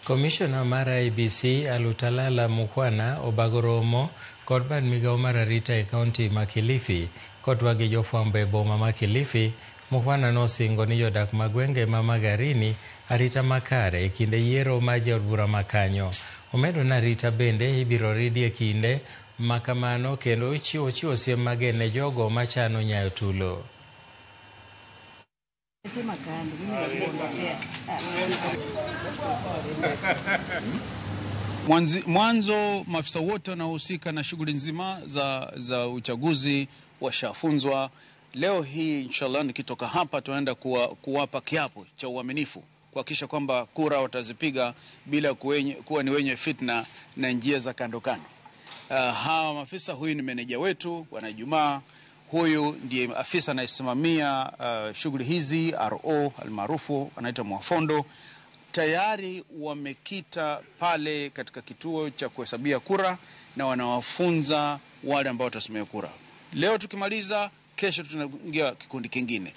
Komishona mar IEBC Alutalala Mukhwana obago romo kod bad migao mar arita e kaunti ma Kilifi kotwak gi jofwambo e boma ma Kilifi. Mukhwana nosingo ni jodak ma gwenge ma Magarini arita makare e kinde yiero mar jood bura ma kanyo. Omedo ni arita bende ibiro ridi e kinde ma kamano kendo ochiwo siem mager ne jogo machano nyayo tulo. Mwanzo maafisa wote wanaohusika na shughuli nzima za uchaguzi washafunzwa. Leo hii inshallah nikitoka hapa tunaenda kuwapa kiapo cha uaminifu, kuhakikisha kwamba kura watazipiga bila kuwa ni wenye fitna na njia za kando kando. Hawa maafisa, huyu ni meneja wetu Bwana Jumaa, huyu ndiye afisa anayesimamia shughuli hizi, RO almaarufu anaitwa Mwafondo. Tayari wamekita pale katika kituo cha kuhesabia kura na wanawafunza wale ambao watasimamia kura. Leo tukimaliza, kesho tunaingia kikundi kingine.